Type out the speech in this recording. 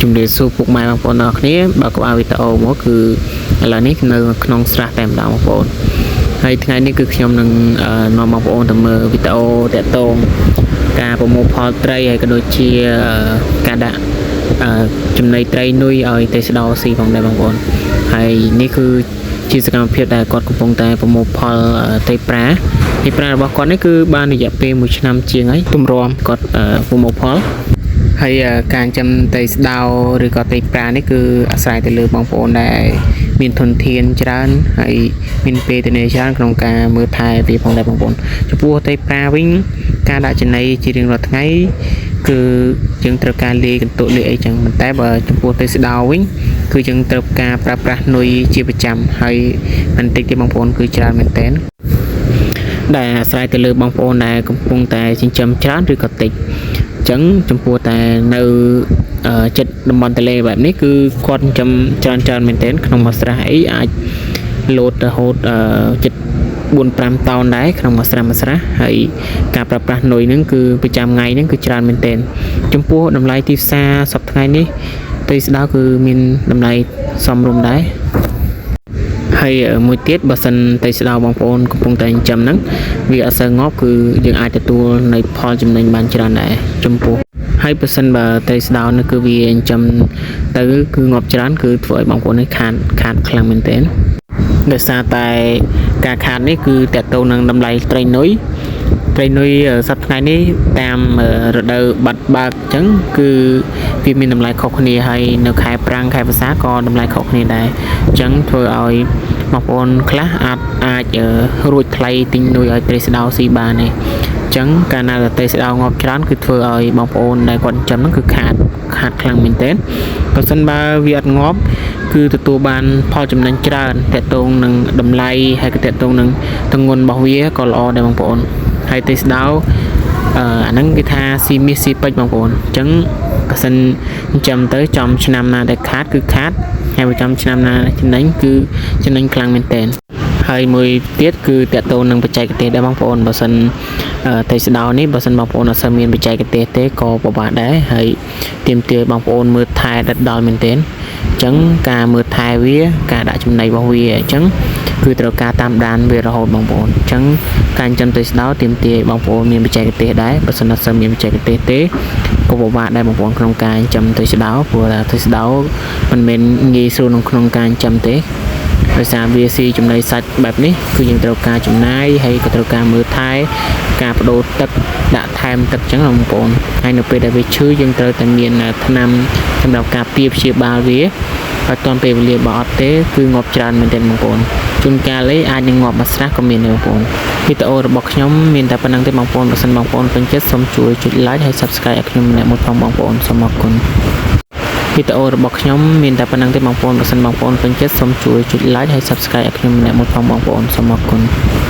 ជំរាបសួរពុកម៉ែបងប្អូនទាំងអស់គ្នាបើក្បាលវីដេអូមកគឺឥឡូវនេះនៅក្នុងស្រះតែម្ដងបងប្អូនហើយថ្ងៃនេះគឺខ្ញុំនឹងនាំបងប្អូនទៅមើលវីដេអូតាក់ទងការប្រមូលផលត្រីហើយក៏ដូចជាការដាក់ចំណីត្រីនុយឲ្យត្រីស្ដោស៊ីផងដែរបងប្អូនហើយនេះគឺជាសកម្មភាពដែលគាត់កំពុងតែប្រមូលផលត្រីប្រាត្រីប្រារបស់គាត់នេះគឺបានរយៈពេល1ឆ្នាំជាងហើយទម្រាំគាត់ប្រមូលផល ហើយការចិញ្ចឹមត្រីស្ដោឬក៏ត្រីប្រានេះគឺអាស្រ័យទៅលើបងប្អូនដែលមានធនធានច្រើនហើយមានពេលទំនេរច្រើនក្នុងការមើលថែវាផងដែរបងប្អូនចំពោះត្រីប្រាវិញការដាក់ចំណីជារៀងរាល់ថ្ងៃគឺយើងត្រូវការលាយកន្ទុកលាយអីចឹងប៉ុន្តែបើចំពោះត្រីស្ដោវិញគឺយើងត្រូវការប្រើប្រាស់នុយជាប្រចាំហើយបន្តិចទេបងប្អូនគឺច្រើនមែនទែនដែលអាស្រ័យទៅលើបងប្អូនដែលកំពុងតែចិញ្ចឹមច្រើនឬក៏តិច អញ្ចឹងចំពោះតែនៅចិត្តតំបន់ទន្លេបែបនេះគឺគាត់ចិញ្ចឹមច្រើនច្រើនមែនទែនក្នុងមួយស្រះអីអាចលោតរហូតចិត្ត4 5តោនដែរក្នុងមួយស្រះមួយស្រះហើយការប្រើប្រាស់នុយហ្នឹងគឺប្រចាំថ្ងៃហ្នឹងគឺច្រើនមែនទែនចំពោះតម្លៃទីផ្សារសប្តាហ៍ថ្ងៃនេះត្រីស្ដោគឺមានតម្លៃសមរម្យដែរ ហើយមួយទៀតបើសិនត្រីស្ដោបងប្អូនកំពុងតែចិញ្ចឹមហ្នឹងវាអត់សូវងាប់គឺយើងអាចទទួលនៃផលចំណេញបានច្រើនដែរចំពោះហើយបើសិនបើត្រីស្ដោនេះគឺវាចិញ្ចឹមទៅគឺងាប់ច្រើនគឺធ្វើឲ្យបងប្អូននេះខាតខាតខ្លាំងមែនទែនដោយសារតែការខាតនេះគឺតកតងនឹងតម្លៃត្រីនុយត្រីនុយសប្តាហ៍ថ្ងៃនេះតាមរដូវបាត់បើកអញ្ចឹងគឺវាមានតម្លៃខុសគ្នាហើយនៅខែប្រាំងខែវស្សាក៏តម្លៃខុសគ្នាដែរអញ្ចឹងធ្វើឲ្យបងប្អូនខ្លះអាចអាចរួចថ្លៃទិញនុយឲ្យត្រីស្ដោស៊ីបានទេអញ្ចឹងកាលណាដែលត្រីស្ដោងាប់ច្រើនគឺធ្វើឲ្យបងប្អូនដែលគាត់ចិញ្ចឹមហ្នឹងគឺខាតខាតខ្លាំងមែនទែនបើសិនបើវាអត់ងាប់គឺទទួលបានផលចំណេញច្រើនតកតងនឹងតម្លៃហើយក៏តកតងនឹងទម្ងន់របស់វាក៏ល្អដែរបងប្អូនហើយត្រីស្ដោអាហ្នឹងគេថាស៊ីមាសស៊ីពេជ្របងប្អូនអញ្ចឹងបើសិនចិញ្ចឹមទៅចំឆ្នាំណាដែលខាតគឺខាតហើយបើចំឆ្នាំណាចំណេញគឺចំណេញខ្លាំងមែនទែនហើយមួយទៀតគឺតកតូននឹងបច្ចេកទេសដែរបងប្អូនបើសិនត្រីស្ដោនេះបើសិនបងប្អូនអត់សូវមានបច្ចេកទេសទេក៏ពិបាកដែរហើយទាមទារបងប្អូនមើលថែដិតដល់មែនទែនអញ្ចឹងការមើលថែវាការដាក់ចំណីរបស់វាអញ្ចឹងគឺត្រូវការតាមដានវារហូតបងប្អូនអញ្ចឹងការចិញ្ចឹមត្រីស្ដោទាមទារឲ្យបងប្អូនមានបច្ចេកទេសដែរបើសិនអត់សូវមានបច្ចេកទេសទេក៏ពិបាកដែរបងប្អូនក្នុងការចិញ្ចឹមត្រីស្ដោព្រោះថាត្រីស្ដោមិនមែនងាយស្រួលក្នុងការចិញ្ចឹមទេដោយសារវាស៊ីចំណីសាច់បែបនេះគឺយើងត្រូវការចំណាយហើយក៏ត្រូវការមើលថែការបដូរទឹកដាក់ថែមទឹកចឹងបងប្អូនហើយនៅពេលដែលវាឈឺយើងត្រូវតែមានថ្នាំសម្រាប់ការពារព្យាបាលវាហើយតាន់ពេលវេលាបើអត់ទេគឺងាប់ច្រើនមែនទែនបងប្អូនជួនកាលឯអាចនឹងងាប់មួយស្រះក៏មានដែរបងប្អូនវីដេអូរបស់ខ្ញុំមានតែប៉ុណ្្នឹងទេបងប្អូនបើសិនបងប្អូនពេញចិត្តសូមជួយចុច like ហើយ Subscribe ឲ្យខ្ញុំម្នាក់មួយផងបងប្អូនសូមអរគុណវីដេអូរបស់ខ្ញុំមានតែប៉ុណ្្នឹងទេបងប្អូនបើសិនបងប្អូនពេញចិត្តសូមជួយចុច like ហើយ Subscribe ឲ្យខ្ញុំម្នាក់មួយផងបងប្អូនសូមអរគុណ។